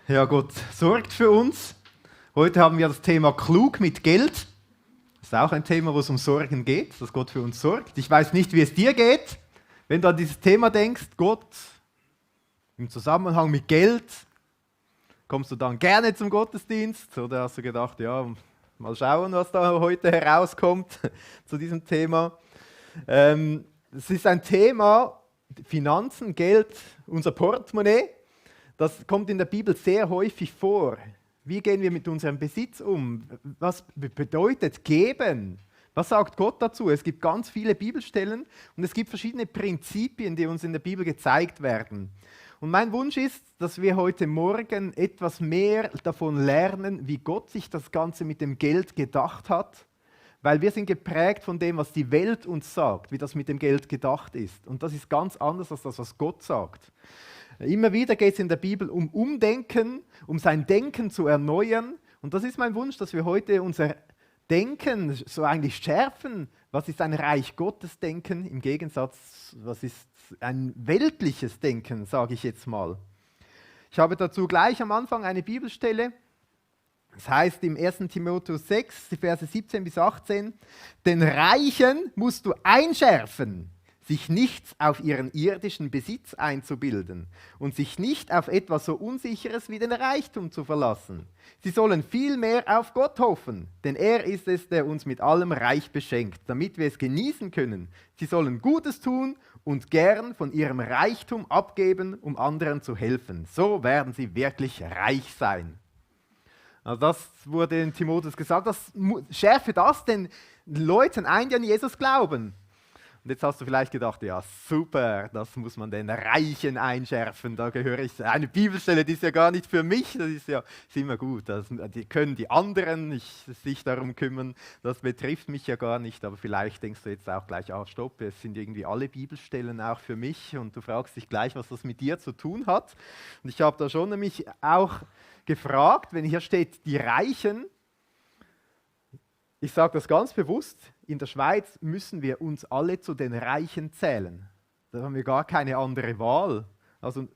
Ja, Gott sorgt für uns. Heute haben wir das Thema klug mit Geld. Das ist auch ein Thema, wo es um Sorgen geht, dass Gott für uns sorgt. Ich weiß nicht, wie es dir geht, wenn du an dieses Thema denkst, Gott im Zusammenhang mit Geld. Kommst du dann gerne zum Gottesdienst oder hast du gedacht, ja, mal schauen, was da heute herauskommt zu diesem Thema? Es ist ein Thema, Finanzen, Geld, unser Portemonnaie. Das kommt in der Bibel sehr häufig vor. Wie gehen wir mit unserem Besitz um? Was bedeutet geben? Was sagt Gott dazu? Es gibt ganz viele Bibelstellen und es gibt verschiedene Prinzipien, die uns in der Bibel gezeigt werden. Und mein Wunsch ist, dass wir heute Morgen etwas mehr davon lernen, wie Gott sich das Ganze mit dem Geld gedacht hat, weil wir sind geprägt von dem, was die Welt uns sagt, wie das mit dem Geld gedacht ist. Und das ist ganz anders als das, was Gott sagt. Immer wieder geht es in der Bibel um Umdenken, um sein Denken zu erneuern. Und das ist mein Wunsch, dass wir heute unser Denken so eigentlich schärfen. Was ist ein Reich Gottes Denken im Gegensatz, was ist ein weltliches Denken, sage ich jetzt mal. Ich habe dazu gleich am Anfang eine Bibelstelle. Das heißt im 1. Timotheus 6, die Verse 17 bis 18, den Reichen musst du einschärfen, sich nichts auf ihren irdischen Besitz einzubilden und sich nicht auf etwas so Unsicheres wie den Reichtum zu verlassen. Sie sollen vielmehr auf Gott hoffen, denn er ist es, der uns mit allem reich beschenkt, damit wir es genießen können. Sie sollen Gutes tun und gern von ihrem Reichtum abgeben, um anderen zu helfen. So werden sie wirklich reich sein. Also das wurde in Timotheus gesagt, schärfe das den Leuten ein, die an Jesus glauben. Und jetzt hast du vielleicht gedacht, ja super, das muss man den Reichen einschärfen, da gehöre ich, eine Bibelstelle, die ist ja gar nicht für mich, das ist immer gut, die können die anderen sich darum kümmern, das betrifft mich ja gar nicht, aber vielleicht denkst du jetzt auch gleich, stopp, es sind irgendwie alle Bibelstellen auch für mich und du fragst dich gleich, was das mit dir zu tun hat. Und ich habe da schon nämlich auch gefragt, wenn hier steht, die Reichen, ich sage das ganz bewusst, in der Schweiz müssen wir uns alle zu den Reichen zählen. Da haben wir gar keine andere Wahl. Also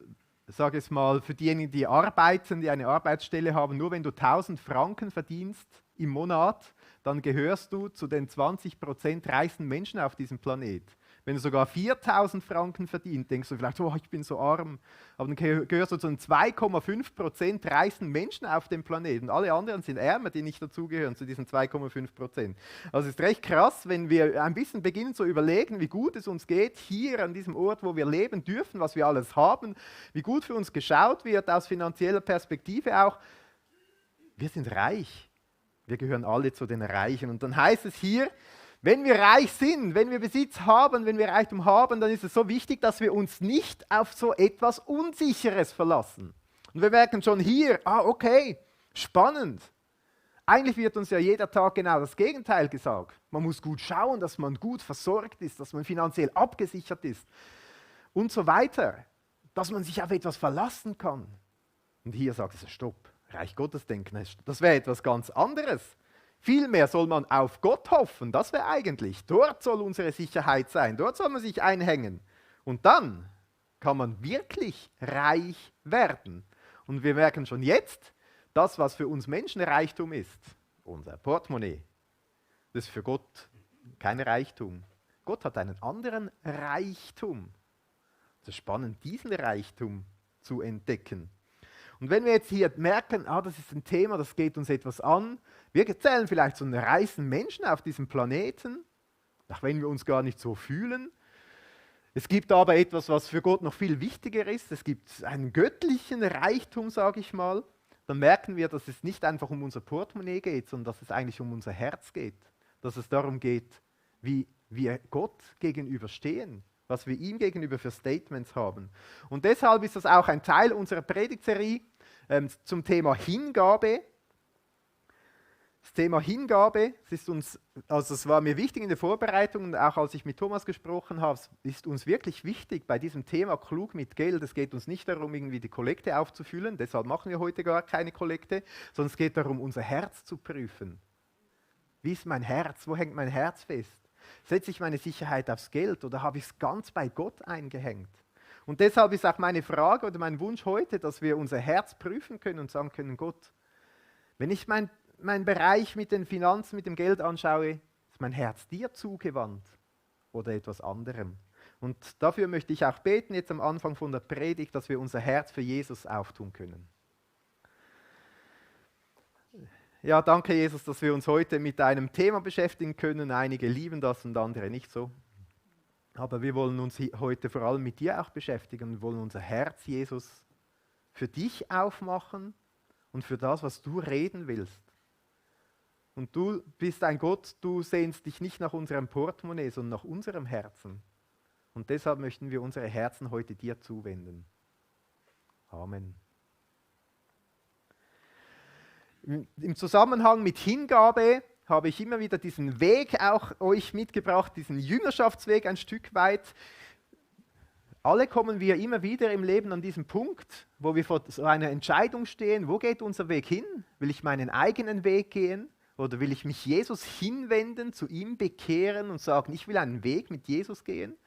sage es mal, für diejenigen, die arbeiten, die eine Arbeitsstelle haben, nur wenn du 1000 Franken verdienst im Monat, dann gehörst du zu den 20% reichsten Menschen auf diesem Planet. Wenn du sogar 4000 Franken verdienst, denkst du vielleicht, ich bin so arm. Aber dann gehörst du zu den 2,5% reichsten Menschen auf dem Planeten. Alle anderen sind Ärmer, die nicht dazugehören, zu diesen 2,5%. Also es ist recht krass, wenn wir ein bisschen beginnen zu überlegen, wie gut es uns geht, hier an diesem Ort, wo wir leben dürfen, was wir alles haben, wie gut für uns geschaut wird, aus finanzieller Perspektive auch. Wir sind reich. Wir gehören alle zu den Reichen. Und dann heißt es hier, wenn wir reich sind, wenn wir Besitz haben, wenn wir Reichtum haben, dann ist es so wichtig, dass wir uns nicht auf so etwas Unsicheres verlassen. Und wir merken schon hier, okay, spannend. Eigentlich wird uns ja jeder Tag genau das Gegenteil gesagt. Man muss gut schauen, dass man gut versorgt ist, dass man finanziell abgesichert ist und so weiter. Dass man sich auf etwas verlassen kann. Und hier sagt es, stopp, Reich Gottes denken, das wäre etwas ganz anderes. Vielmehr soll man auf Gott hoffen, das wäre eigentlich, dort soll unsere Sicherheit sein, dort soll man sich einhängen. Und dann kann man wirklich reich werden. Und wir merken schon jetzt, das, was für uns Menschen Reichtum ist, unser Portemonnaie, das ist für Gott kein Reichtum. Gott hat einen anderen Reichtum. Es ist spannend, diesen Reichtum zu entdecken. Und wenn wir jetzt hier merken, das ist ein Thema, das geht uns etwas an, wir zählen vielleicht zu den reichsten Menschen auf diesem Planeten, auch wenn wir uns gar nicht so fühlen. Es gibt aber etwas, was für Gott noch viel wichtiger ist. Es gibt einen göttlichen Reichtum, sage ich mal. Dann merken wir, dass es nicht einfach um unser Portemonnaie geht, sondern dass es eigentlich um unser Herz geht. Dass es darum geht, wie wir Gott gegenüberstehen, was wir ihm gegenüber für Statements haben. Und deshalb ist das auch ein Teil unserer Predigtserie zum Thema Hingabe. Das Thema Hingabe, es war mir wichtig in der Vorbereitung und auch als ich mit Thomas gesprochen habe, ist uns wirklich wichtig bei diesem Thema klug mit Geld. Es geht uns nicht darum, irgendwie die Kollekte aufzufüllen, deshalb machen wir heute gar keine Kollekte, sondern es geht darum, unser Herz zu prüfen. Wie ist mein Herz? Wo hängt mein Herz fest? Setze ich meine Sicherheit aufs Geld oder habe ich es ganz bei Gott eingehängt? Und deshalb ist auch meine Frage oder mein Wunsch heute, dass wir unser Herz prüfen können und sagen können, Gott, wenn ich mein Bereich mit den Finanzen, mit dem Geld anschaue, ist mein Herz dir zugewandt oder etwas anderem. Und dafür möchte ich auch beten, jetzt am Anfang von der Predigt, dass wir unser Herz für Jesus auftun können. Ja, danke Jesus, dass wir uns heute mit einem Thema beschäftigen können. Einige lieben das und andere nicht so. Aber wir wollen uns heute vor allem mit dir auch beschäftigen und wollen unser Herz, Jesus, für dich aufmachen und für das, was du reden willst. Und du bist ein Gott, du sehnst dich nicht nach unserem Portemonnaie, sondern nach unserem Herzen. Und deshalb möchten wir unsere Herzen heute dir zuwenden. Amen. Im Zusammenhang mit Hingabe habe ich immer wieder diesen Weg auch euch mitgebracht, diesen Jüngerschaftsweg ein Stück weit. Alle kommen wir immer wieder im Leben an diesen Punkt, wo wir vor so einer Entscheidung stehen, wo geht unser Weg hin? Will ich meinen eigenen Weg gehen oder will ich mich Jesus hinwenden, zu ihm bekehren und sagen, ich will einen Weg mit Jesus gehen?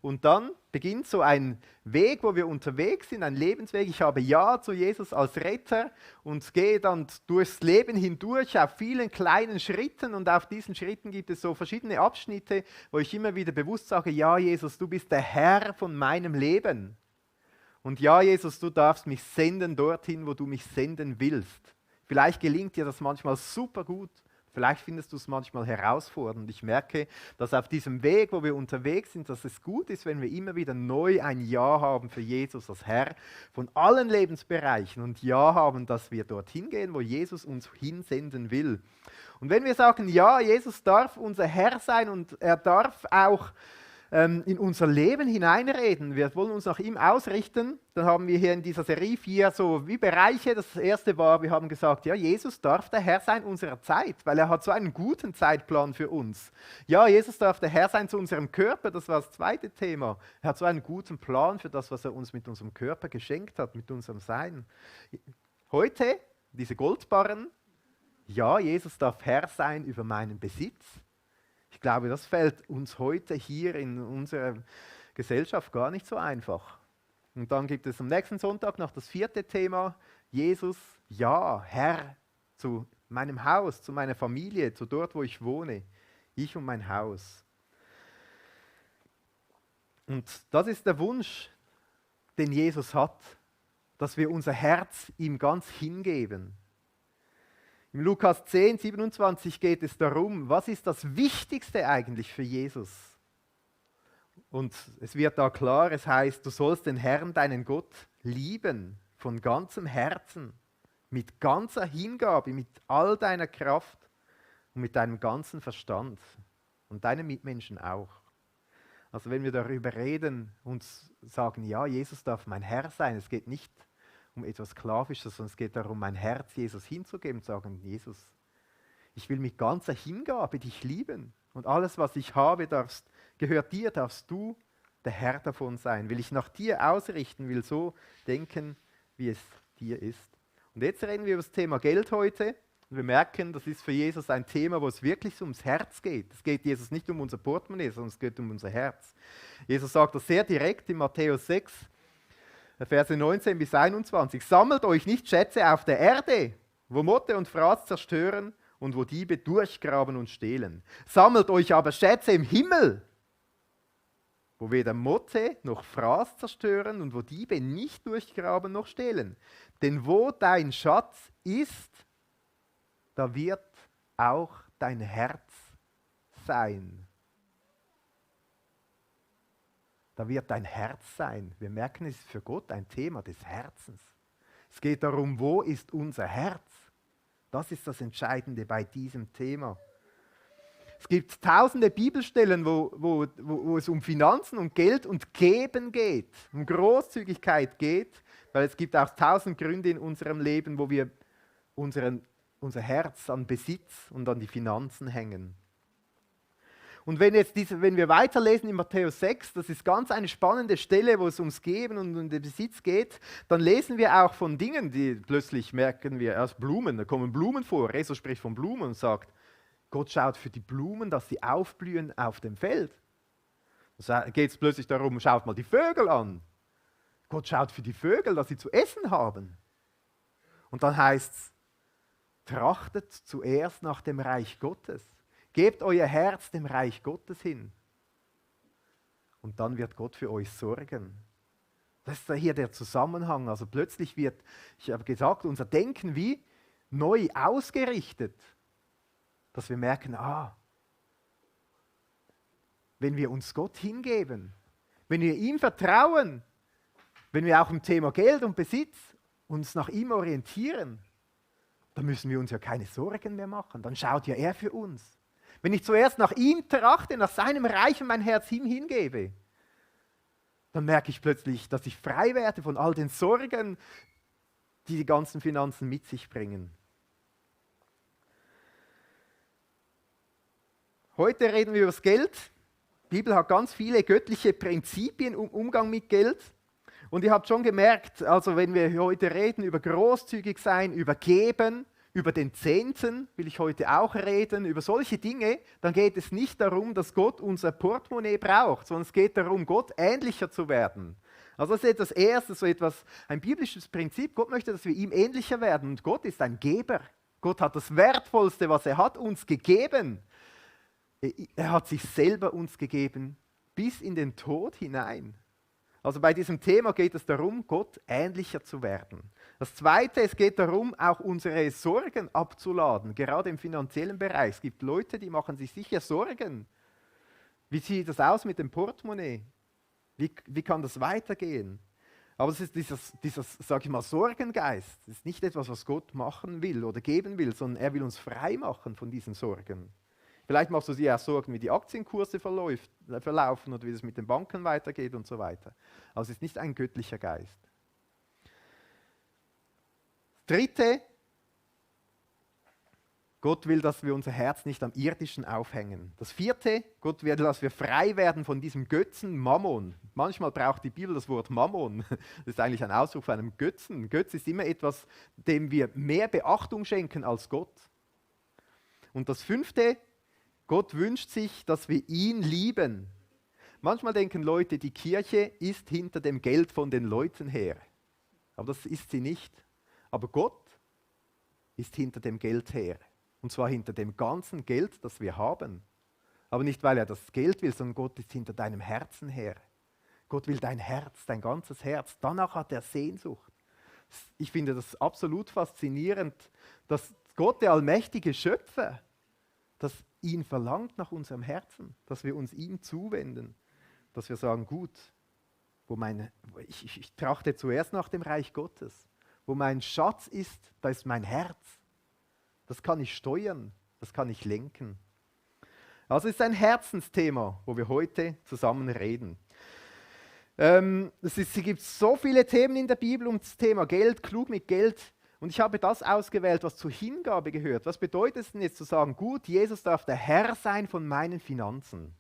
Und dann beginnt so ein Weg, wo wir unterwegs sind, ein Lebensweg. Ich habe Ja zu Jesus als Retter und gehe dann durchs Leben hindurch auf vielen kleinen Schritten. Und auf diesen Schritten gibt es so verschiedene Abschnitte, wo ich immer wieder bewusst sage, ja Jesus, du bist der Herr von meinem Leben. Und ja Jesus, du darfst mich senden dorthin, wo du mich senden willst. Vielleicht gelingt dir das manchmal super gut. Vielleicht findest du es manchmal herausfordernd. Ich merke, dass auf diesem Weg, wo wir unterwegs sind, dass es gut ist, wenn wir immer wieder neu ein Ja haben für Jesus als Herr von allen Lebensbereichen und Ja haben, dass wir dorthin gehen, wo Jesus uns hinsenden will. Und wenn wir sagen, ja, Jesus darf unser Herr sein und er darf auch in unser Leben hineinreden. Wir wollen uns nach ihm ausrichten. Dann haben wir hier in dieser Serie 4 so wie Bereiche. Das erste war, wir haben gesagt, ja, Jesus darf der Herr sein unserer Zeit, weil er hat so einen guten Zeitplan für uns. Ja, Jesus darf der Herr sein zu unserem Körper, das war das zweite Thema. Er hat so einen guten Plan für das, was er uns mit unserem Körper geschenkt hat, mit unserem Sein. Heute, diese Goldbarren, ja, Jesus darf Herr sein über meinen Besitz. Ich glaube, das fällt uns heute hier in unserer Gesellschaft gar nicht so einfach. Und dann gibt es am nächsten Sonntag noch das vierte Thema, Jesus, ja, Herr, zu meinem Haus, zu meiner Familie, zu dort, wo ich wohne, ich und mein Haus. Und das ist der Wunsch, den Jesus hat, dass wir unser Herz ihm ganz hingeben. Im Lukas 10, 27 geht es darum, was ist das Wichtigste eigentlich für Jesus? Und es wird da klar, es heißt, du sollst den Herrn, deinen Gott, lieben, von ganzem Herzen, mit ganzer Hingabe, mit all deiner Kraft und mit deinem ganzen Verstand und deinen Mitmenschen auch. Also wenn wir darüber reden und sagen, ja, Jesus darf mein Herr sein, es geht nicht um etwas Sklavisches, sondern es geht darum, mein Herz Jesus hinzugeben und zu sagen, Jesus, ich will mit ganzer Hingabe dich lieben und alles, was ich habe, gehört dir, darfst du der Herr davon sein. Will ich nach dir ausrichten, will so denken, wie es dir ist. Und jetzt reden wir über das Thema Geld heute. Und wir merken, das ist für Jesus ein Thema, wo es wirklich so ums Herz geht. Es geht Jesus nicht um unser Portemonnaie, sondern es geht um unser Herz. Jesus sagt das sehr direkt in Matthäus 6, Verse 19 bis 21. Sammelt euch nicht Schätze auf der Erde, wo Motte und Fraß zerstören und wo Diebe durchgraben und stehlen. Sammelt euch aber Schätze im Himmel, wo weder Motte noch Fraß zerstören und wo Diebe nicht durchgraben noch stehlen. Denn wo dein Schatz ist, da wird auch dein Herz sein. Da wird dein Herz sein. Wir merken, es ist für Gott ein Thema des Herzens. Es geht darum, wo ist unser Herz? Das ist das Entscheidende bei diesem Thema. Es gibt tausende Bibelstellen, wo es um Finanzen, um Geld und Geben geht, um Großzügigkeit geht, weil es gibt auch 1000 Gründe in unserem Leben, wo wir unser Herz an Besitz und an die Finanzen hängen. Und wenn wir weiterlesen in Matthäus 6, das ist ganz eine spannende Stelle, wo es ums Geben und um den Besitz geht, dann lesen wir auch von Dingen, die plötzlich merken wir, erst Blumen, da kommen Blumen vor. Jesus spricht von Blumen und sagt, Gott schaut für die Blumen, dass sie aufblühen auf dem Feld. Da geht es plötzlich darum, schaut mal die Vögel an. Gott schaut für die Vögel, dass sie zu essen haben. Und dann heißt es, trachtet zuerst nach dem Reich Gottes. Gebt euer Herz dem Reich Gottes hin. Und dann wird Gott für euch sorgen. Das ist hier der Zusammenhang. Also plötzlich wird, ich habe gesagt, unser Denken wie neu ausgerichtet. Dass wir merken, wenn wir uns Gott hingeben, wenn wir ihm vertrauen, wenn wir auch im Thema Geld und Besitz uns nach ihm orientieren, dann müssen wir uns ja keine Sorgen mehr machen. Dann schaut ja er für uns. Wenn ich zuerst nach ihm trachte, nach seinem Reich und mein Herz ihm hingebe, dann merke ich plötzlich, dass ich frei werde von all den Sorgen, die die ganzen Finanzen mit sich bringen. Heute reden wir über das Geld. Die Bibel hat ganz viele göttliche Prinzipien im Umgang mit Geld. Und ihr habt schon gemerkt, also wenn wir heute reden über großzügig sein, über Geben, über den Zehnten will ich heute auch reden, über solche Dinge, dann geht es nicht darum, dass Gott unser Portemonnaie braucht, sondern es geht darum, Gott ähnlicher zu werden. Also das ist das Erste, ein biblisches Prinzip. Gott möchte, dass wir ihm ähnlicher werden und Gott ist ein Geber. Gott hat das Wertvollste, was er hat, uns gegeben. Er hat sich selber uns gegeben, bis in den Tod hinein. Also bei diesem Thema geht es darum, Gott ähnlicher zu werden. Das Zweite, es geht darum, auch unsere Sorgen abzuladen, gerade im finanziellen Bereich. Es gibt Leute, die machen sich sicher Sorgen. Wie sieht das aus mit dem Portemonnaie? Wie kann das weitergehen? Aber es ist dieser, sag ich mal, Sorgengeist. Es ist nicht etwas, was Gott machen will oder geben will, sondern er will uns frei machen von diesen Sorgen. Vielleicht machst du dir auch Sorgen, wie die Aktienkurse verlaufen oder wie es mit den Banken weitergeht und so weiter. Also es ist nicht ein göttlicher Geist. Das Dritte, Gott will, dass wir unser Herz nicht am Irdischen aufhängen. Das Vierte, Gott will, dass wir frei werden von diesem Götzen Mammon. Manchmal braucht die Bibel das Wort Mammon. Das ist eigentlich ein Ausdruck von einem Götzen. Ein Götze ist immer etwas, dem wir mehr Beachtung schenken als Gott. Und das Fünfte, Gott wünscht sich, dass wir ihn lieben. Manchmal denken Leute, die Kirche ist hinter dem Geld von den Leuten her. Aber das ist sie nicht. Aber Gott ist hinter dem Geld her. Und zwar hinter dem ganzen Geld, das wir haben. Aber nicht, weil er das Geld will, sondern Gott ist hinter deinem Herzen her. Gott will dein Herz, dein ganzes Herz. Danach hat er Sehnsucht. Ich finde das absolut faszinierend, dass Gott, der allmächtige Schöpfer, dass ihn verlangt nach unserem Herzen, dass wir uns ihm zuwenden, dass wir sagen, gut, ich trachte zuerst nach dem Reich Gottes, wo mein Schatz ist, da ist mein Herz. Das kann ich steuern, das kann ich lenken. Also es ist ein Herzensthema, wo wir heute zusammen reden. Es gibt so viele Themen in der Bibel um das Thema Geld, klug mit Geld. Und ich habe das ausgewählt, was zur Hingabe gehört. Was bedeutet es denn jetzt zu sagen, gut, Jesus darf der Herr sein von meinen Finanzen?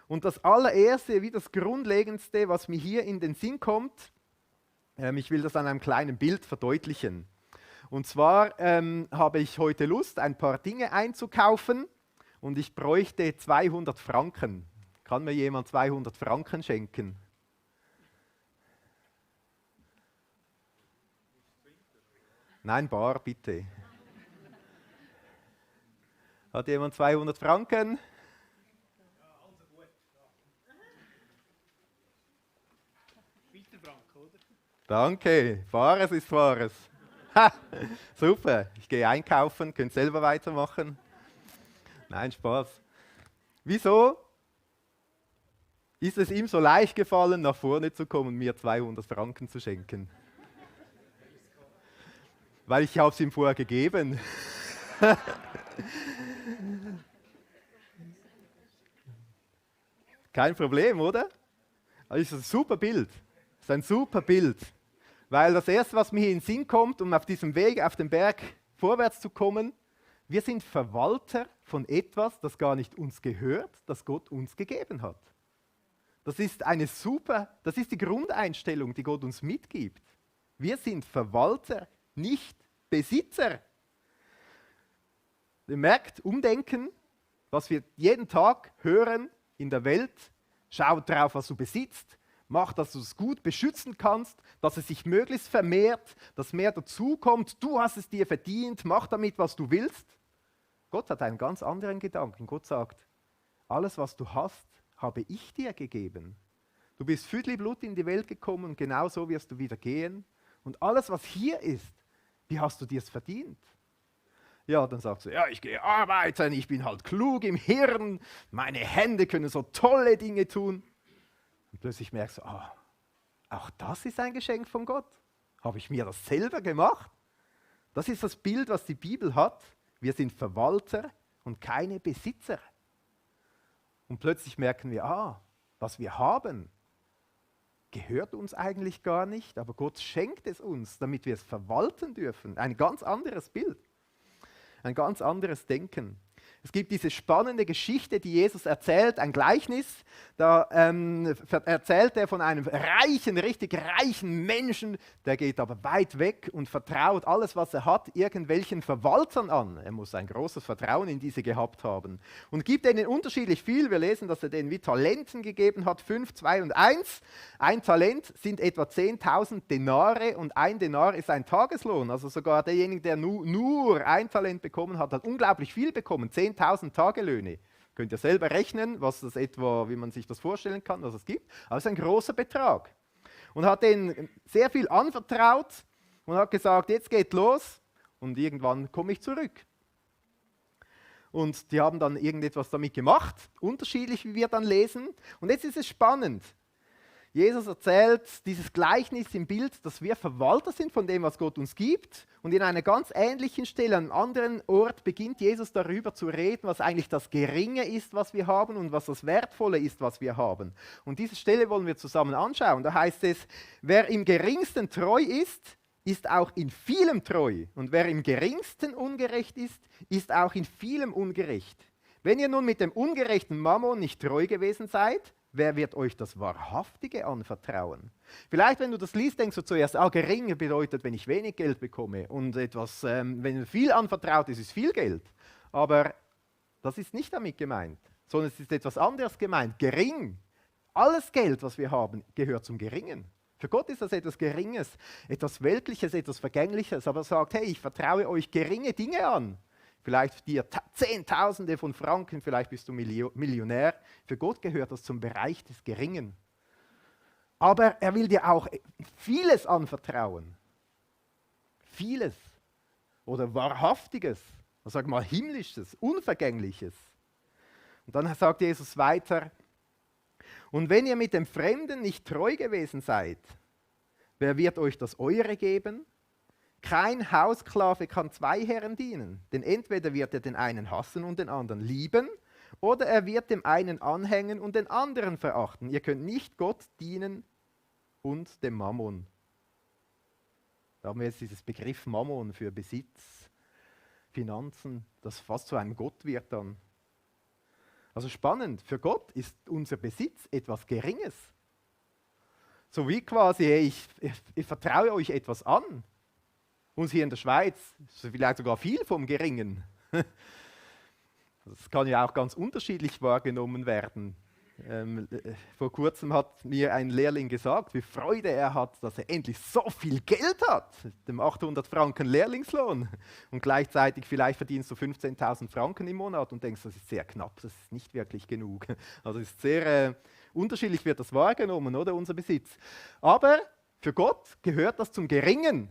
Und das allererste, wie das Grundlegendste, was mir hier in den Sinn kommt, ich will das an einem kleinen Bild verdeutlichen. Und zwar habe ich heute Lust, ein paar Dinge einzukaufen und ich bräuchte 200 Franken. Kann mir jemand 200 Franken schenken? Nein, bar, bitte. Hat jemand 200 Franken? Ja, also gut. Schweizer Franken, oder? Danke, Wahres ist Wahres. Ha, super, ich gehe einkaufen, könnt selber weitermachen. Nein, Spaß. Wieso ist es ihm so leicht gefallen, nach vorne zu kommen, mir 200 Franken zu schenken? Weil ich habe es ihm vorher gegeben. Kein Problem, oder? Das ist ein super Bild. Das ist ein super Bild. Weil das Erste, was mir in den Sinn kommt, um auf diesem Weg auf den Berg vorwärts zu kommen, wir sind Verwalter von etwas, das gar nicht uns gehört, das Gott uns gegeben hat. Das ist die Grundeinstellung, die Gott uns mitgibt. Wir sind Verwalter, nicht Besitzer. Ihr merkt, umdenken, was wir jeden Tag hören in der Welt. Schau drauf, was du besitzt. Mach, dass du es gut beschützen kannst, dass es sich möglichst vermehrt, dass mehr dazukommt. Du hast es dir verdient, mach damit, was du willst. Gott hat einen ganz anderen Gedanken. Gott sagt, alles, was du hast, habe ich dir gegeben. Du bist Füdli-Blut in die Welt gekommen und genau so wirst du wieder gehen. Und alles, was hier ist, wie hast du dir es verdient? Ja, dann sagst du, ja, ich gehe arbeiten, ich bin halt klug im Hirn, meine Hände können so tolle Dinge tun. Und plötzlich merkst du, auch das ist ein Geschenk von Gott. Habe ich mir das selber gemacht? Das ist das Bild, was die Bibel hat. Wir sind Verwalter und keine Besitzer. Und plötzlich merken wir, was wir haben, gehört uns eigentlich gar nicht, aber Gott schenkt es uns, damit wir es verwalten dürfen. Ein ganz anderes Bild, ein ganz anderes Denken. Es gibt diese spannende Geschichte, die Jesus erzählt, ein Gleichnis. Da erzählt er von einem reichen, richtig reichen Menschen, der geht aber weit weg und vertraut alles, was er hat, irgendwelchen Verwaltern an. Er muss ein großes Vertrauen in diese gehabt haben. Und gibt denen unterschiedlich viel. Wir lesen, dass er denen wie Talenten gegeben hat, 5, 2 und 1. Ein Talent sind etwa 10.000 Denare und ein Denar ist ein Tageslohn. Also sogar derjenige, der nur ein Talent bekommen hat, hat unglaublich viel bekommen. 10.000 Tagelöhne. Könnt ihr selber rechnen, was das etwa, wie man sich das vorstellen kann, was es gibt. Aber es ist ein großer Betrag. Und hat denen sehr viel anvertraut und hat gesagt, jetzt geht los und irgendwann komme ich zurück. Und die haben dann irgendetwas damit gemacht, unterschiedlich, wie wir dann lesen. Und jetzt ist es spannend. Jesus erzählt dieses Gleichnis im Bild, dass wir Verwalter sind von dem, was Gott uns gibt. Und in einer ganz ähnlichen Stelle, an einem anderen Ort, beginnt Jesus darüber zu reden, was eigentlich das Geringe ist, was wir haben und was das Wertvolle ist, was wir haben. Und diese Stelle wollen wir zusammen anschauen. Da heißt es, wer im Geringsten treu ist, ist auch in vielem treu. Und wer im Geringsten ungerecht ist auch in vielem ungerecht. Wenn ihr nun mit dem ungerechten Mammon nicht treu gewesen seid, wer wird euch das Wahrhaftige anvertrauen? Vielleicht, wenn du das liest, denkst du zuerst, gering bedeutet, wenn ich wenig Geld bekomme. Und etwas, wenn viel anvertraut ist, ist viel Geld. Aber das ist nicht damit gemeint, sondern es ist etwas anderes gemeint. Gering. Alles Geld, was wir haben, gehört zum Geringen. Für Gott ist das etwas Geringes, etwas Weltliches, etwas Vergängliches. Aber er sagt, hey, ich vertraue euch geringe Dinge an. Vielleicht dir Zehntausende von Franken, vielleicht bist du Millionär. Für Gott gehört das zum Bereich des Geringen. Aber er will dir auch vieles anvertrauen. Vieles. Oder Wahrhaftiges. Also sag mal Himmlisches, Unvergängliches. Und dann sagt Jesus weiter, und wenn ihr mit dem Fremden nicht treu gewesen seid, wer wird euch das Eure geben? Kein Haussklave kann zwei Herren dienen, denn entweder wird er den einen hassen und den anderen lieben, oder er wird dem einen anhängen und den anderen verachten. Ihr könnt nicht Gott dienen und dem Mammon. Da haben wir jetzt dieses Begriff Mammon für Besitz, Finanzen, das fast zu einem Gott wird dann. Also spannend, für Gott ist unser Besitz etwas Geringes. So wie quasi, hey, ich vertraue euch etwas an. Uns hier in der Schweiz ist vielleicht sogar viel vom Geringen. Das kann ja auch ganz unterschiedlich wahrgenommen werden. Vor kurzem hat mir ein Lehrling gesagt, wie Freude er hat, dass er endlich so viel Geld hat, dem 800 Franken Lehrlingslohn. Und gleichzeitig vielleicht verdienst du 15.000 Franken im Monat und denkst, das ist sehr knapp, das ist nicht wirklich genug. Also es ist sehr unterschiedlich wird das wahrgenommen, oder unser Besitz. Aber für Gott gehört das zum Geringen.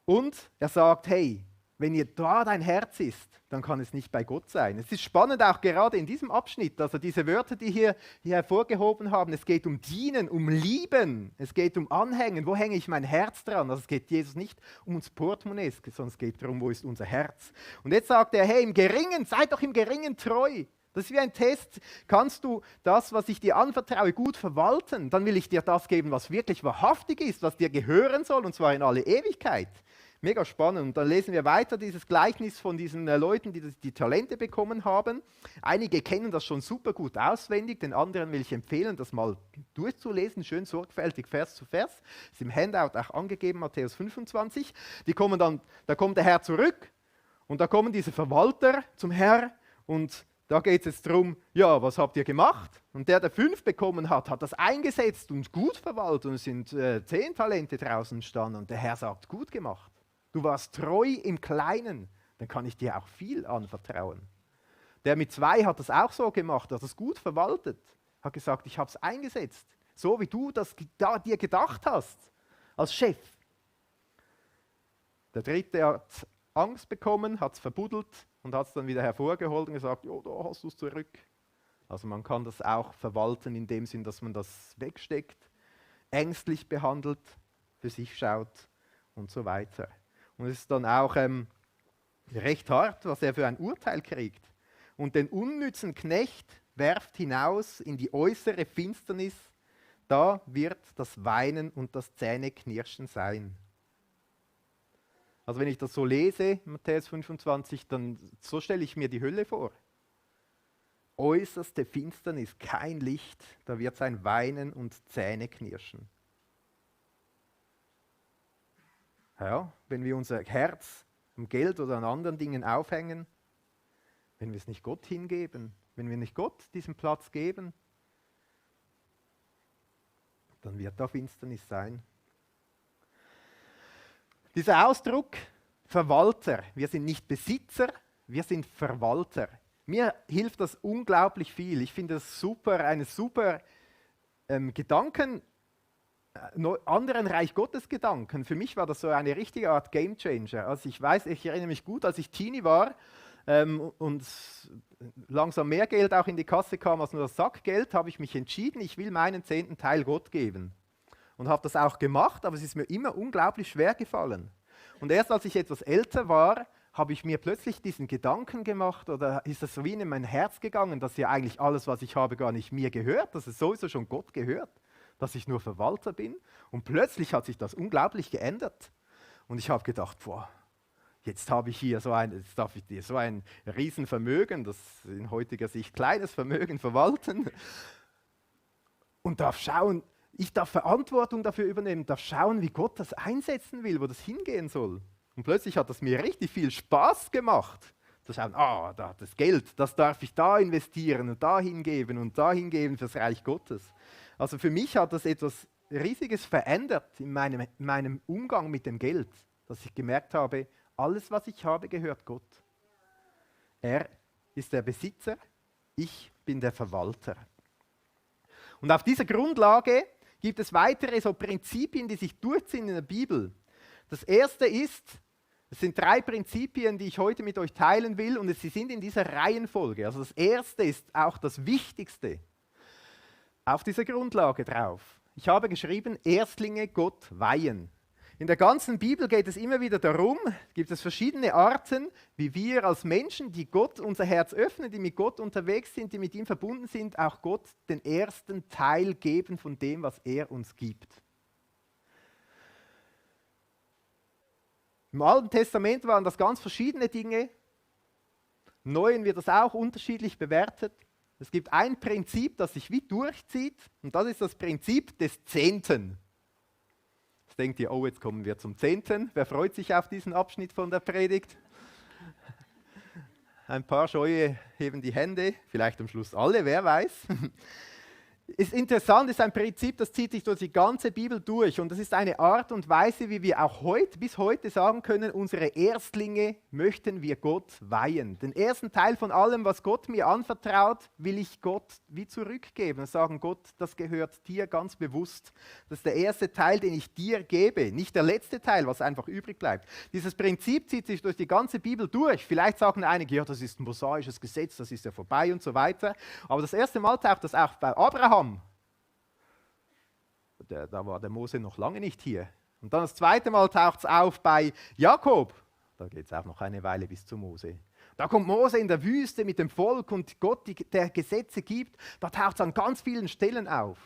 Und er sagt, hey, wenn ihr da dein Herz ist, dann kann es nicht bei Gott sein. Es ist spannend auch gerade in diesem Abschnitt, also diese Wörter, die hier hervorgehoben haben, es geht um Dienen, um Lieben, es geht um Anhängen, wo hänge ich mein Herz dran? Also es geht Jesus nicht um uns Portemonnaie, sondern es geht darum, wo ist unser Herz. Und jetzt sagt er, hey, im Geringen, seid doch im Geringen treu. Das ist wie ein Test. Kannst du das, was ich dir anvertraue, gut verwalten? Dann will ich dir das geben, was wirklich wahrhaftig ist, was dir gehören soll, und zwar in alle Ewigkeit. Mega spannend. Und dann lesen wir weiter dieses Gleichnis von diesen Leuten, die die Talente bekommen haben. Einige kennen das schon super gut auswendig, den anderen will ich empfehlen, das mal durchzulesen, schön sorgfältig Vers zu Vers. Ist im Handout auch angegeben, Matthäus 25. Da kommt der Herr zurück und da kommen diese Verwalter zum Herr und Da geht es jetzt darum, ja, was habt ihr gemacht? Und der 5 bekommen hat, hat das eingesetzt und gut verwaltet und es sind 10 Talente draußen entstanden. Und der Herr sagt, gut gemacht. Du warst treu im Kleinen, dann kann ich dir auch viel anvertrauen. Der mit 2 hat das auch so gemacht, hat das gut verwaltet, hat gesagt, ich habe es eingesetzt, so wie du das dir gedacht hast, als Chef. Der 3. hat Angst bekommen, hat es verbuddelt und hat es dann wieder hervorgeholt und gesagt, jo, da hast du es zurück. Also man kann das auch verwalten in dem Sinn, dass man das wegsteckt, ängstlich behandelt, für sich schaut und so weiter. Und es ist dann auch recht hart, was er für ein Urteil kriegt. Und den unnützen Knecht werft hinaus in die äußere Finsternis, da wird das Weinen und das Zähneknirschen sein. Also wenn ich das so lese, Matthäus 25, dann so stelle ich mir die Hölle vor. Äußerste Finsternis, kein Licht, da wird sein Weinen und Zähneknirschen. Ja, wenn wir unser Herz am Geld oder an anderen Dingen aufhängen, wenn wir es nicht Gott hingeben, wenn wir nicht Gott diesen Platz geben, dann wird da Finsternis sein. Dieser Ausdruck Verwalter, wir sind nicht Besitzer, wir sind Verwalter. Mir hilft das unglaublich viel. Ich finde das super, eine super Gedanken, anderen Reich Gottes Gedanken. Für mich war das so eine richtige Art Game Changer. Also ich erinnere mich gut, als ich Teenie war und langsam mehr Geld auch in die Kasse kam als nur das Sackgeld, habe ich mich entschieden, ich will meinen 10. Teil Gott geben. Und habe das auch gemacht, aber es ist mir immer unglaublich schwer gefallen. Und erst als ich etwas älter war, habe ich mir plötzlich diesen Gedanken gemacht, oder ist das so wie in mein Herz gegangen, dass ja eigentlich alles, was ich habe, gar nicht mir gehört, dass es sowieso schon Gott gehört, dass ich nur Verwalter bin. Und plötzlich hat sich das unglaublich geändert. Und ich habe gedacht, boah, jetzt habe ich hier jetzt darf ich dir so ein Riesenvermögen, das in heutiger Sicht kleines Vermögen verwalten und darf schauen, ich darf Verantwortung dafür übernehmen, darf schauen, wie Gott das einsetzen will, wo das hingehen soll. Und plötzlich hat das mir richtig viel Spaß gemacht, zu schauen, das Geld, das darf ich da investieren und da hingeben fürs Reich Gottes. Also für mich hat das etwas Riesiges verändert in meinem Umgang mit dem Geld, dass ich gemerkt habe, alles, was ich habe, gehört Gott. Er ist der Besitzer, ich bin der Verwalter. Und auf dieser Grundlage gibt es weitere so Prinzipien, die sich durchziehen in der Bibel. Das erste ist, es sind 3 Prinzipien, die ich heute mit euch teilen will und sie sind in dieser Reihenfolge. Also das erste ist auch das Wichtigste. Auf dieser Grundlage drauf. Ich habe geschrieben, Erstlinge Gott weihen. In der ganzen Bibel geht es immer wieder darum, gibt es verschiedene Arten, wie wir als Menschen, die Gott unser Herz öffnen, die mit Gott unterwegs sind, die mit ihm verbunden sind, auch Gott den ersten Teil geben von dem, was er uns gibt. Im Alten Testament waren das ganz verschiedene Dinge. Im Neuen wird das auch unterschiedlich bewertet. Es gibt ein Prinzip, das sich wie durchzieht, und das ist das Prinzip des Zehnten. Jetzt denkt ihr, oh, jetzt kommen wir zum Zehnten. Wer freut sich auf diesen Abschnitt von der Predigt? Ein paar Scheue heben die Hände, vielleicht am Schluss alle, wer weiß. Ist interessant, ist ein Prinzip, das zieht sich durch die ganze Bibel durch und das ist eine Art und Weise, wie wir auch bis heute sagen können, unsere Erstlinge möchten wir Gott weihen. Den ersten Teil von allem, was Gott mir anvertraut, will ich Gott wie zurückgeben und sagen, Gott, das gehört dir ganz bewusst. Das ist der erste Teil, den ich dir gebe, nicht der letzte Teil, was einfach übrig bleibt. Dieses Prinzip zieht sich durch die ganze Bibel durch. Vielleicht sagen einige, ja, das ist ein mosaisches Gesetz, das ist ja vorbei und so weiter. Aber das erste Mal taucht das auch bei Abraham. Da war der Mose noch lange nicht hier. Und dann das zweite Mal taucht es auf bei Jakob. Da geht es auch noch eine Weile bis zu Mose. Da kommt Mose in der Wüste mit dem Volk und Gott, der Gesetze gibt. Da taucht es an ganz vielen Stellen auf.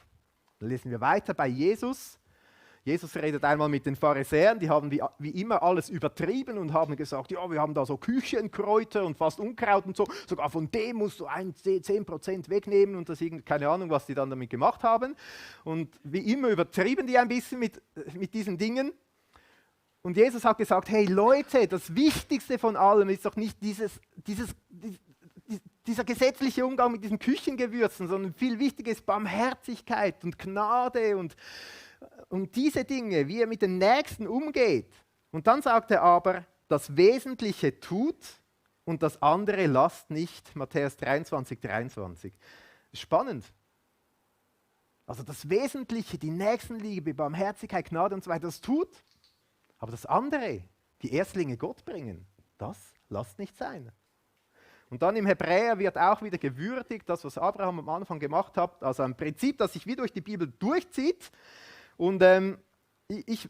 Dann lesen wir weiter bei Jesus. Jesus redet einmal mit den Pharisäern, die haben wie immer alles übertrieben und haben gesagt, ja, wir haben da so Küchenkräuter und fast Unkraut und so, sogar von dem musst du 10% wegnehmen und das keine Ahnung, was die dann damit gemacht haben. Und wie immer übertrieben die ein bisschen mit diesen Dingen. Und Jesus hat gesagt, hey Leute, das Wichtigste von allem ist doch nicht dieser gesetzliche Umgang mit diesen Küchengewürzen, sondern viel wichtiger ist Barmherzigkeit und Gnade und diese Dinge, wie er mit den Nächsten umgeht. Und dann sagt er aber, das Wesentliche tut und das andere lasst nicht. Matthäus 23, 23. Spannend. Also das Wesentliche, die Nächstenliebe, Barmherzigkeit, Gnade und so weiter, das tut. Aber das andere, die Erstlinge Gott bringen, das lasst nicht sein. Und dann im Hebräer wird auch wieder gewürdigt, das, was Abraham am Anfang gemacht hat, also ein Prinzip, das sich wie durch die Bibel durchzieht. Und ich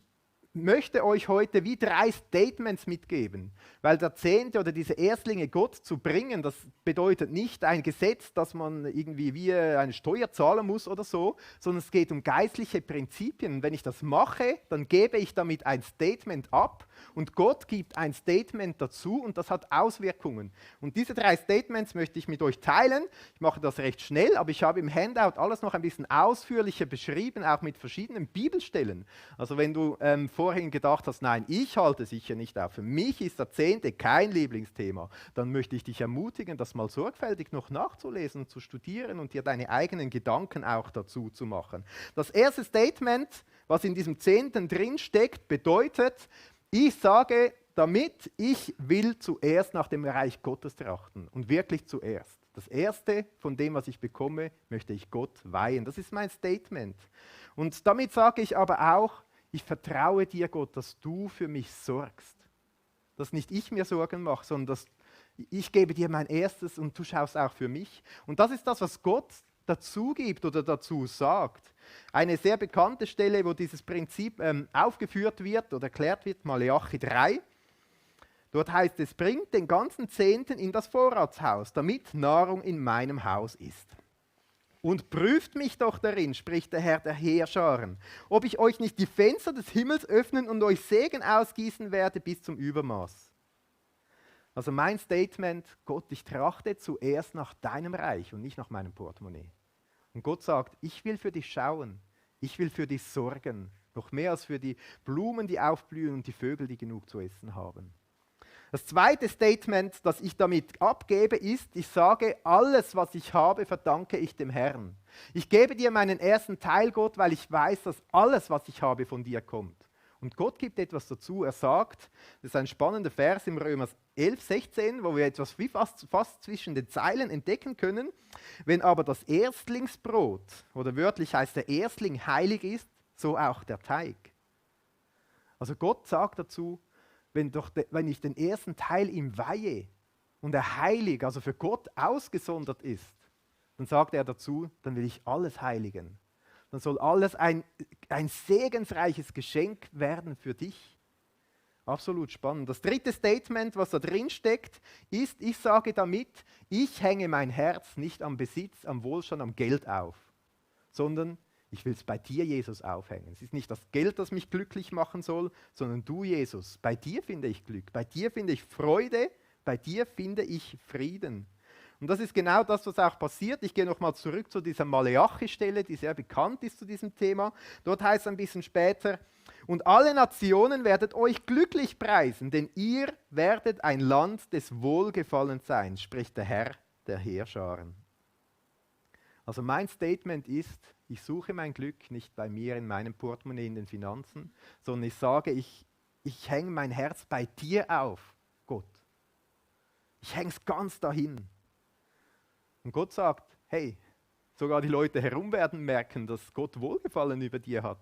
möchte euch heute wie 3 Statements mitgeben, weil der Zehnte oder diese Erstlinge Gott zu bringen, das bedeutet nicht ein Gesetz, dass man irgendwie wie eine Steuer zahlen muss oder so, sondern es geht um geistliche Prinzipien. Und wenn ich das mache, dann gebe ich damit ein Statement ab und Gott gibt ein Statement dazu und das hat Auswirkungen. Und diese 3 Statements möchte ich mit euch teilen. Ich mache das recht schnell, aber ich habe im Handout alles noch ein bisschen ausführlicher beschrieben, auch mit verschiedenen Bibelstellen. Also wenn du vorhin gedacht hast, nein, ich halte sicher nicht auf, für mich ist der Zehnte kein Lieblingsthema, dann möchte ich dich ermutigen, das mal sorgfältig noch nachzulesen und zu studieren und dir deine eigenen Gedanken auch dazu zu machen. Das erste Statement, was in diesem Zehnten drin steckt, bedeutet, ich sage damit, ich will zuerst nach dem Reich Gottes trachten und wirklich zuerst. Das Erste von dem, was ich bekomme, möchte ich Gott weihen. Das ist mein Statement. Und damit sage ich aber auch, ich vertraue dir, Gott, dass du für mich sorgst. Dass nicht ich mir Sorgen mache, sondern dass ich gebe dir mein Erstes und du schaust auch für mich. Und das ist das, was Gott dazu gibt oder dazu sagt. Eine sehr bekannte Stelle, wo dieses Prinzip aufgeführt wird oder erklärt wird, Maleachi 3. Dort heißt es, bringt den ganzen Zehnten in das Vorratshaus, damit Nahrung in meinem Haus ist. Und prüft mich doch darin, spricht der Herr der Heerscharen, ob ich euch nicht die Fenster des Himmels öffnen und euch Segen ausgießen werde bis zum Übermaß. Also mein Statement, Gott, ich trachte zuerst nach deinem Reich und nicht nach meinem Portemonnaie. Und Gott sagt, ich will für dich schauen, ich will für dich sorgen, noch mehr als für die Blumen, die aufblühen und die Vögel, die genug zu essen haben. Das zweite Statement, das ich damit abgebe, ist, ich sage, alles, was ich habe, verdanke ich dem Herrn. Ich gebe dir meinen ersten Teil, Gott, weil ich weiß, dass alles, was ich habe, von dir kommt. Und Gott gibt etwas dazu. Er sagt, das ist ein spannender Vers im Römer 11, 16, wo wir etwas wie fast zwischen den Zeilen entdecken können. Wenn aber das Erstlingsbrot, oder wörtlich heißt der Erstling, heilig ist, so auch der Teig. Also Gott sagt dazu, wenn ich den ersten Teil ihm weihe und er heilig, also für Gott ausgesondert ist, dann sagt er dazu, dann will ich alles heiligen. Dann soll alles ein segensreiches Geschenk werden für dich. Absolut spannend. Das dritte Statement, was da drin steckt, ist, ich sage damit, ich hänge mein Herz nicht am Besitz, am Wohlstand, am Geld auf, sondern ich will es bei dir, Jesus, aufhängen. Es ist nicht das Geld, das mich glücklich machen soll, sondern du, Jesus. Bei dir finde ich Glück, bei dir finde ich Freude, bei dir finde ich Frieden. Und das ist genau das, was auch passiert. Ich gehe nochmal zurück zu dieser Maleachi-Stelle, die sehr bekannt ist zu diesem Thema. Dort heißt es ein bisschen später, und alle Nationen werdet euch glücklich preisen, denn ihr werdet ein Land des Wohlgefallens sein, spricht der Herr der Heerscharen. Also mein Statement ist, ich suche mein Glück nicht bei mir in meinem Portemonnaie, in den Finanzen, sondern ich sage, ich hänge mein Herz bei dir auf, Gott. Ich hänge es ganz dahin. Und Gott sagt, hey, sogar die Leute herum werden merken, dass Gott Wohlgefallen über dir hat.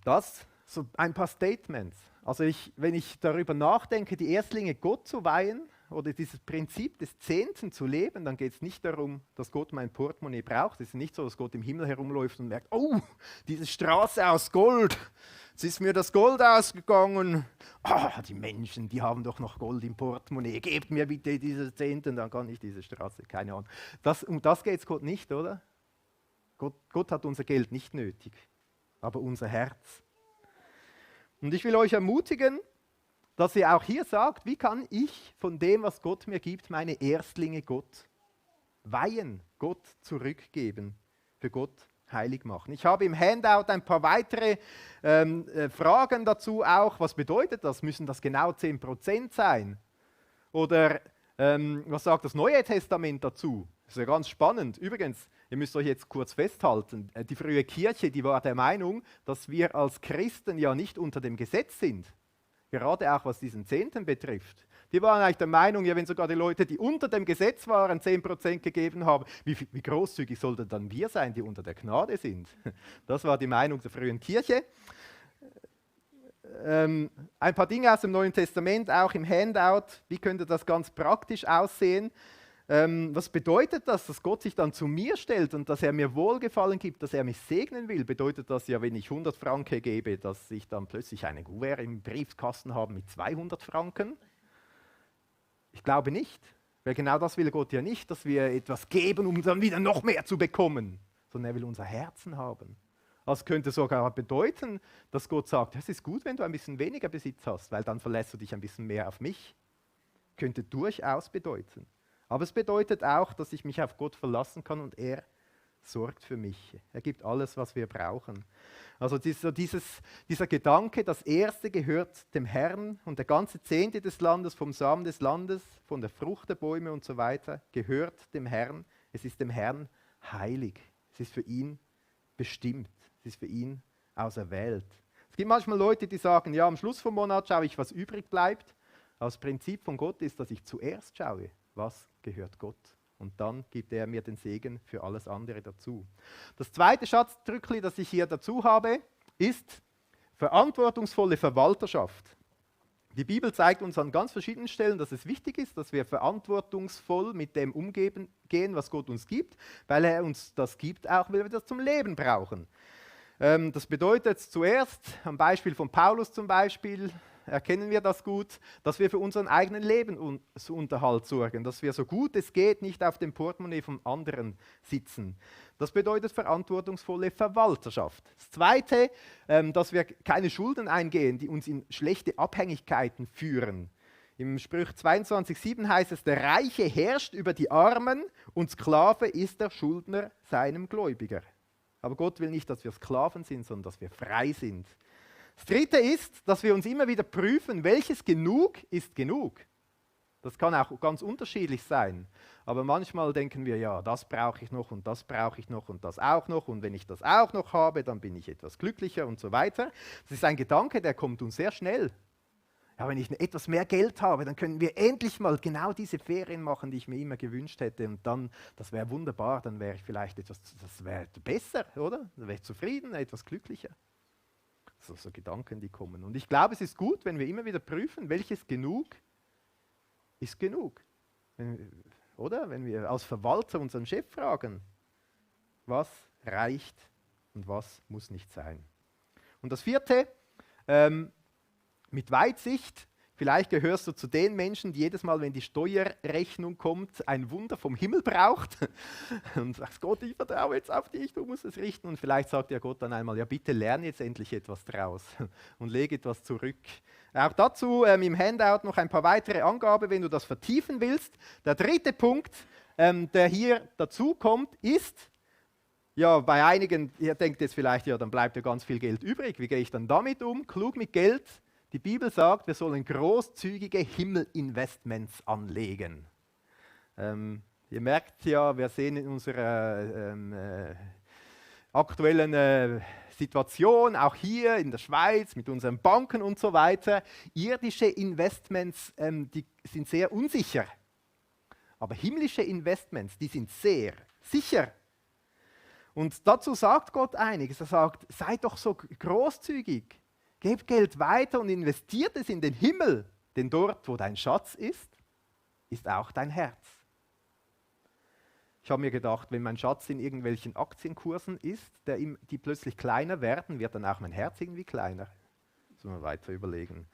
Das so ein paar Statements. Also wenn ich darüber nachdenke, die Erstlinge Gott zu weihen oder dieses Prinzip des Zehnten zu leben, dann geht es nicht darum, dass Gott mein Portemonnaie braucht. Es ist nicht so, dass Gott im Himmel herumläuft und merkt, oh, diese Straße aus Gold, jetzt ist mir das Gold ausgegangen. Ah, die Menschen, die haben doch noch Gold im Portemonnaie. Gebt mir bitte diese Zehnten, dann kann ich diese Straße, keine Ahnung. Um das geht es Gott nicht, oder? Gott hat unser Geld nicht nötig, aber unser Herz. Und ich will euch ermutigen, dass ihr auch hier sagt, wie kann ich von dem, was Gott mir gibt, meine Erstlinge Gott weihen, Gott zurückgeben, für Gott heilig machen. Ich habe im Handout ein paar weitere Fragen dazu auch. Was bedeutet das? Müssen das genau 10% sein? Oder was sagt das Neue Testament dazu? Das ist ja ganz spannend. Übrigens, ihr müsst euch jetzt kurz festhalten, die frühe Kirche, die war der Meinung, dass wir als Christen ja nicht unter dem Gesetz sind. Gerade auch was diesen Zehnten betrifft. Die waren eigentlich der Meinung, ja, wenn sogar die Leute, die unter dem Gesetz waren, 10% gegeben haben, wie großzügig sollten dann wir sein, die unter der Gnade sind? Das war die Meinung der frühen Kirche. Ein paar Dinge aus dem Neuen Testament, auch im Handout. Wie könnte das ganz praktisch aussehen? Was bedeutet das, dass Gott sich dann zu mir stellt und dass er mir Wohlgefallen gibt, dass er mich segnen will? Bedeutet das ja, wenn ich 100 Franken gebe, dass ich dann plötzlich eine Kuvert im Briefkasten habe mit 200 Franken? Ich glaube nicht, weil genau das will Gott ja nicht, dass wir etwas geben, um dann wieder noch mehr zu bekommen, sondern er will unser Herzen haben. Das könnte sogar bedeuten, dass Gott sagt, es ist gut, wenn du ein bisschen weniger Besitz hast, weil dann verlässt du dich ein bisschen mehr auf mich. Könnte durchaus bedeuten. Aber es bedeutet auch, dass ich mich auf Gott verlassen kann und er sorgt für mich. Er gibt alles, was wir brauchen. Also dieser Gedanke, das Erste gehört dem Herrn und der ganze Zehnte des Landes, vom Samen des Landes, von der Frucht der Bäume und so weiter, gehört dem Herrn. Es ist dem Herrn heilig. Es ist für ihn bestimmt. Es ist für ihn auserwählt. Es gibt manchmal Leute, die sagen, ja, am Schluss vom Monat schaue ich, was übrig bleibt. Aber das Prinzip von Gott ist, dass ich zuerst schaue, was gehört Gott. Und dann gibt er mir den Segen für alles andere dazu. Das zweite Schatzdrückli, das ich hier dazu habe, ist verantwortungsvolle Verwalterschaft. Die Bibel zeigt uns an ganz verschiedenen Stellen, dass es wichtig ist, dass wir verantwortungsvoll mit dem umgehen, was Gott uns gibt, weil er uns das gibt, auch weil wir das zum Leben brauchen. Das bedeutet zuerst, am Beispiel von Paulus zum Beispiel, erkennen wir das gut, dass wir für unseren eigenen Lebensunterhalt sorgen, dass wir so gut es geht nicht auf dem Portemonnaie vom anderen sitzen. Das bedeutet verantwortungsvolle Verwalterschaft. Das Zweite, dass wir keine Schulden eingehen, die uns in schlechte Abhängigkeiten führen. Im Sprüch 22,7 heißt es, der Reiche herrscht über die Armen und Sklave ist der Schuldner seinem Gläubiger. Aber Gott will nicht, dass wir Sklaven sind, sondern dass wir frei sind. Das Dritte ist, dass wir uns immer wieder prüfen, welches genug ist genug. Das kann auch ganz unterschiedlich sein. Aber manchmal denken wir, ja, das brauche ich noch und das brauche ich noch und das auch noch. Und wenn ich das auch noch habe, dann bin ich etwas glücklicher und so weiter. Das ist ein Gedanke, der kommt uns sehr schnell. Ja, wenn ich etwas mehr Geld habe, dann können wir endlich mal genau diese Ferien machen, die ich mir immer gewünscht hätte. Und dann, das wäre wunderbar, dann wäre ich vielleicht etwas, das wäre besser, oder? Dann wäre ich zufrieden, etwas glücklicher. So Gedanken, die kommen. Und ich glaube, es ist gut, wenn wir immer wieder prüfen, welches genug ist genug. Oder? Wenn wir als Verwalter unseren Chef fragen, was reicht und was muss nicht sein. Und das Vierte, mit Weitsicht, vielleicht gehörst du zu den Menschen, die jedes Mal, wenn die Steuerrechnung kommt, ein Wunder vom Himmel braucht und sagst, Gott, ich vertraue jetzt auf dich, du musst es richten. Und vielleicht sagt dir Gott dann einmal, ja bitte lerne jetzt endlich etwas draus und lege etwas zurück. Auch dazu im Handout noch ein paar weitere Angaben, wenn du das vertiefen willst. Der dritte Punkt, der hier dazu kommt, ist, ja, bei einigen, ihr denkt jetzt vielleicht, ja, dann bleibt ja ganz viel Geld übrig. Wie gehe ich dann damit um? Klug mit Geld. Die Bibel sagt, wir sollen großzügige Himmelinvestments anlegen. Ihr merkt ja, wir sehen in unserer aktuellen Situation, auch hier in der Schweiz mit unseren Banken und so weiter, irdische Investments, die sind sehr unsicher. Aber himmlische Investments, die sind sehr sicher. Und dazu sagt Gott einiges. Er sagt, seid doch so großzügig. Gebt Geld weiter und investiert es in den Himmel, denn dort, wo dein Schatz ist, ist auch dein Herz. Ich habe mir gedacht, wenn mein Schatz in irgendwelchen Aktienkursen ist, die plötzlich kleiner werden, wird dann auch mein Herz irgendwie kleiner. Das müssen wir weiter überlegen.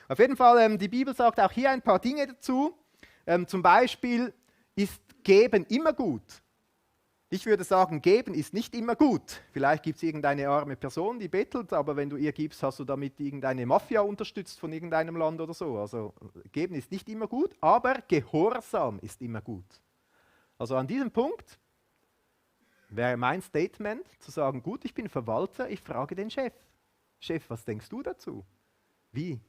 Auf jeden Fall, die Bibel sagt auch hier ein paar Dinge dazu. Zum Beispiel ist Geben immer gut. Ich würde sagen, geben ist nicht immer gut. Vielleicht gibt es irgendeine arme Person, die bettelt, aber wenn du ihr gibst, hast du damit irgendeine Mafia unterstützt von irgendeinem Land oder so. Also geben ist nicht immer gut, aber Gehorsam ist immer gut. Also an diesem Punkt wäre mein Statement zu sagen, gut, ich bin Verwalter, ich frage den Chef. Chef, was denkst du dazu? Wie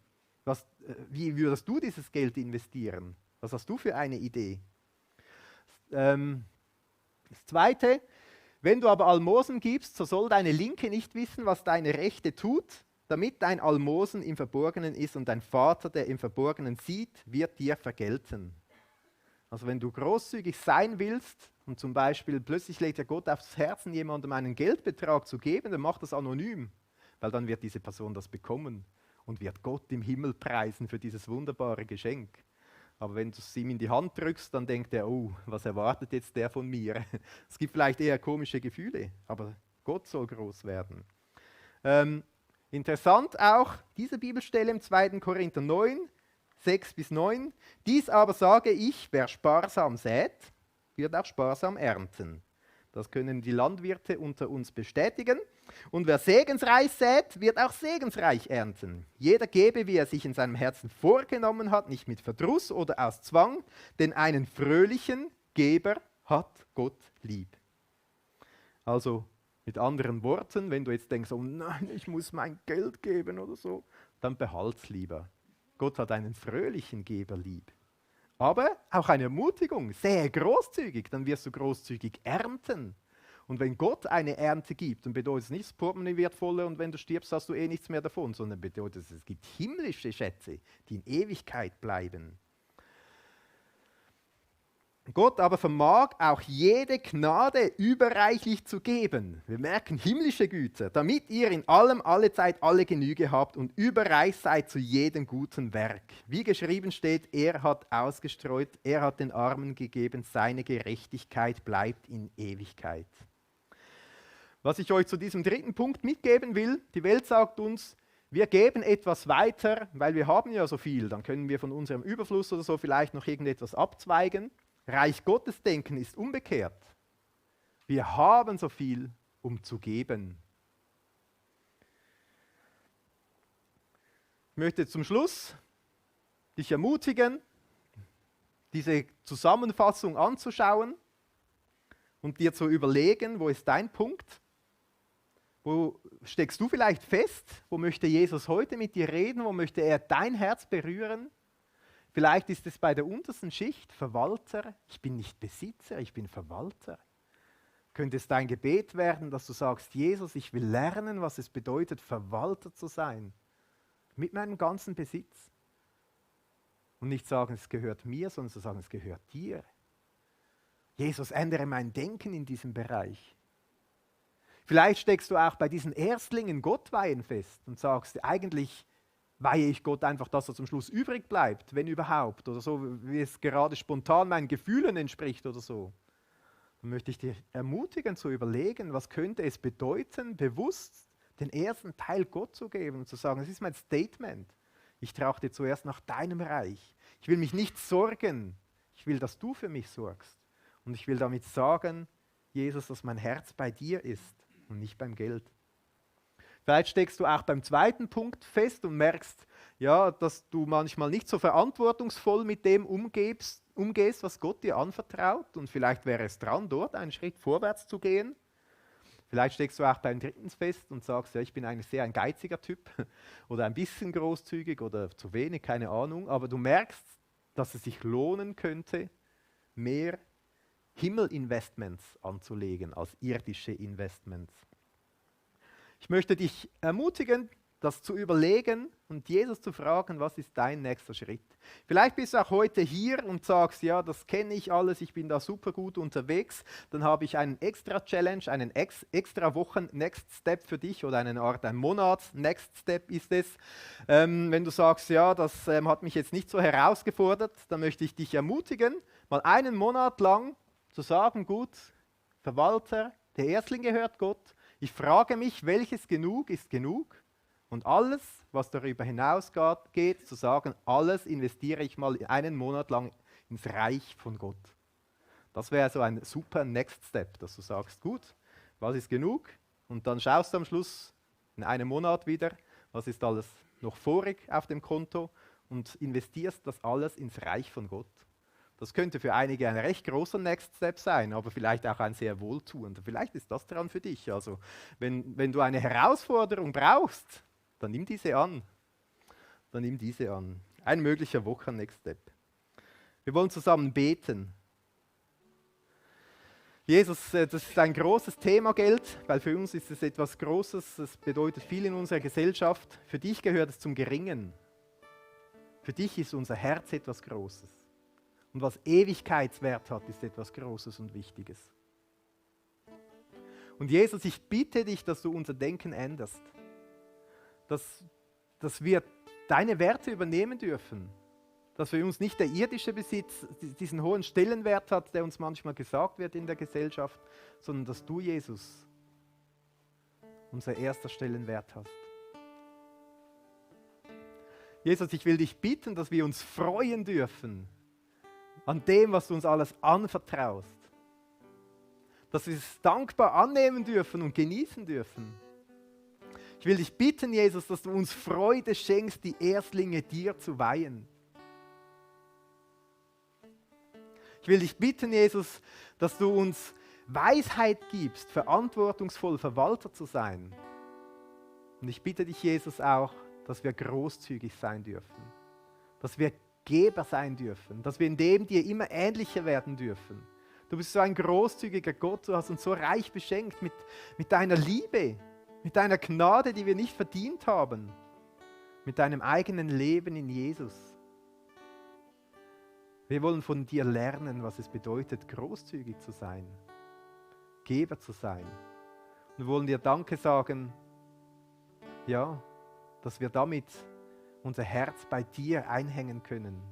würdest du dieses Geld investieren? Was hast du für eine Idee? Das Zweite, wenn du aber Almosen gibst, so soll deine Linke nicht wissen, was deine Rechte tut, damit dein Almosen im Verborgenen ist und dein Vater, der im Verborgenen sieht, wird dir vergelten. Also wenn du großzügig sein willst und zum Beispiel plötzlich legt ja Gott aufs Herzen, jemandem einen Geldbetrag zu geben, dann mach das anonym, weil dann wird diese Person das bekommen und wird Gott im Himmel preisen für dieses wunderbare Geschenk. Aber wenn du es ihm in die Hand drückst, dann denkt er, oh, was erwartet jetzt der von mir? Es gibt vielleicht eher komische Gefühle, aber Gott soll groß werden. Interessant auch diese Bibelstelle im 2. Korinther 9, 6-9. Dies aber sage ich, wer sparsam sät, wird auch sparsam ernten. Das können die Landwirte unter uns bestätigen. Und wer segensreich sät, wird auch segensreich ernten. Jeder gebe, wie er sich in seinem Herzen vorgenommen hat, nicht mit Verdruss oder aus Zwang, denn einen fröhlichen Geber hat Gott lieb. Also mit anderen Worten, wenn du jetzt denkst, oh nein, ich muss mein Geld geben oder so, dann behalt's lieber. Gott hat einen fröhlichen Geber lieb. Aber auch eine Ermutigung, sehr großzügig, dann wirst du großzügig ernten. Und wenn Gott eine Ernte gibt, dann bedeutet es nicht, das Portemonnaie wird voller und wenn du stirbst, hast du eh nichts mehr davon, sondern bedeutet es gibt himmlische Schätze, die in Ewigkeit bleiben. Gott aber vermag auch jede Gnade überreichlich zu geben. Wir merken himmlische Güter, damit ihr in allem allezeit alle Genüge habt und überreich seid zu jedem guten Werk. Wie geschrieben steht, er hat ausgestreut, er hat den Armen gegeben, seine Gerechtigkeit bleibt in Ewigkeit. Was ich euch zu diesem dritten Punkt mitgeben will, die Welt sagt uns, wir geben etwas weiter, weil wir haben ja so viel, dann können wir von unserem Überfluss oder so vielleicht noch irgendetwas abzweigen. Reich Gottes Denken ist umgekehrt. Wir haben so viel, um zu geben. Ich möchte zum Schluss dich ermutigen, diese Zusammenfassung anzuschauen und dir zu überlegen, wo ist dein Punkt? Wo steckst du vielleicht fest? Wo möchte Jesus heute mit dir reden? Wo möchte er dein Herz berühren? Vielleicht ist es bei der untersten Schicht, Verwalter. Ich bin nicht Besitzer, ich bin Verwalter. Könnte es dein Gebet werden, dass du sagst, Jesus, ich will lernen, was es bedeutet, Verwalter zu sein. Mit meinem ganzen Besitz. Und nicht sagen, es gehört mir, sondern zu sagen, es gehört dir. Jesus, ändere mein Denken in diesem Bereich. Vielleicht steckst du auch bei diesen Erstlingen Gottweihen fest und sagst, eigentlich weihe ich Gott einfach, dass er zum Schluss übrig bleibt, wenn überhaupt, oder so, wie es gerade spontan meinen Gefühlen entspricht oder so. Dann möchte ich dich ermutigen zu überlegen, was könnte es bedeuten, bewusst den ersten Teil Gott zu geben und zu sagen, es ist mein Statement. Ich trachte zuerst nach deinem Reich. Ich will mich nicht sorgen, ich will, dass du für mich sorgst. Und ich will damit sagen, Jesus, dass mein Herz bei dir ist und nicht beim Geld. Vielleicht steckst du auch beim zweiten Punkt fest und merkst, ja, dass du manchmal nicht so verantwortungsvoll mit dem umgehst, was Gott dir anvertraut. Und vielleicht wäre es dran, dort einen Schritt vorwärts zu gehen. Vielleicht steckst du auch beim dritten fest und sagst, ja, ich bin eigentlich sehr ein geiziger Typ oder ein bisschen großzügig oder zu wenig, keine Ahnung. Aber du merkst, dass es sich lohnen könnte, mehr Himmelinvestments anzulegen als irdische Investments. Ich möchte dich ermutigen, das zu überlegen und Jesus zu fragen, was ist dein nächster Schritt? Vielleicht bist du auch heute hier und sagst, ja, das kenne ich alles, ich bin da super gut unterwegs. Dann habe ich einen extra Challenge, einen extra Wochen Next Step für dich oder eine Art, ein Monats Next Step ist es. Wenn du sagst, ja, das hat mich jetzt nicht so herausgefordert, dann möchte ich dich ermutigen, mal einen Monat lang zu sagen, gut, Verwalter, der Erstling gehört Gott. Ich frage mich, welches genug ist genug? Und alles, was darüber hinausgeht, zu sagen, alles investiere ich mal einen Monat lang ins Reich von Gott. Das wäre so ein super Next Step, dass du sagst, gut, was ist genug? Und dann schaust du am Schluss in einem Monat wieder, was ist alles noch vorig auf dem Konto und investierst das alles ins Reich von Gott. Das könnte für einige ein recht großer Next Step sein, aber vielleicht auch ein sehr wohltuender. Vielleicht ist das dran für dich. Also wenn du eine Herausforderung brauchst, dann nimm diese an. Dann nimm diese an. Ein möglicher Wochen Next Step. Wir wollen zusammen beten. Jesus, das ist ein großes Thema, Geld, weil für uns ist es etwas Großes, es bedeutet viel in unserer Gesellschaft. Für dich gehört es zum Geringen. Für dich ist unser Herz etwas Großes. Und was Ewigkeitswert hat, ist etwas Großes und Wichtiges. Und Jesus, ich bitte dich, dass du unser Denken änderst. Dass wir deine Werte übernehmen dürfen. Dass für uns nicht der irdische Besitz diesen hohen Stellenwert hat, der uns manchmal gesagt wird in der Gesellschaft, sondern dass du, Jesus, unser erster Stellenwert hast. Jesus, ich will dich bitten, dass wir uns freuen dürfen an dem, was du uns alles anvertraust. Dass wir es dankbar annehmen dürfen und genießen dürfen. Ich will dich bitten, Jesus, dass du uns Freude schenkst, die Erstlinge dir zu weihen. Ich will dich bitten, Jesus, dass du uns Weisheit gibst, verantwortungsvoll Verwalter zu sein. Und ich bitte dich, Jesus, auch, dass wir großzügig sein dürfen. Dass wir Geber sein dürfen. Dass wir in dem dir immer ähnlicher werden dürfen. Du bist so ein großzügiger Gott, du hast uns so reich beschenkt mit deiner Liebe, mit deiner Gnade, die wir nicht verdient haben. Mit deinem eigenen Leben in Jesus. Wir wollen von dir lernen, was es bedeutet, großzügig zu sein, Geber zu sein. Und wir wollen dir Danke sagen, ja, dass wir damit unser Herz bei dir einhängen können.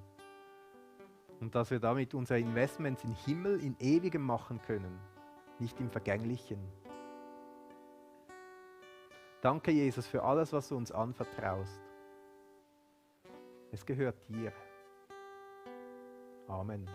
Und dass wir damit unsere Investments in Himmel, in Ewigem machen können, nicht im Vergänglichen. Danke, Jesus, für alles, was du uns anvertraust. Es gehört dir. Amen.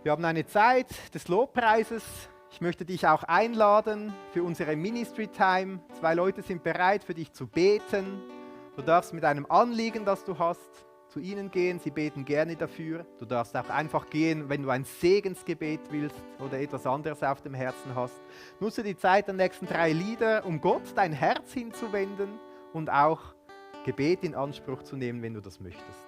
Wir haben eine Zeit des Lobpreises. Ich möchte dich auch einladen für unsere Ministry Time. 2 Leute sind bereit, für dich zu beten. Du darfst mit einem Anliegen, das du hast, zu ihnen gehen. Sie beten gerne dafür. Du darfst auch einfach gehen, wenn du ein Segensgebet willst oder etwas anderes auf dem Herzen hast. Nutze die Zeit der nächsten 3 Lieder, um Gott dein Herz hinzuwenden und auch Gebet in Anspruch zu nehmen, wenn du das möchtest.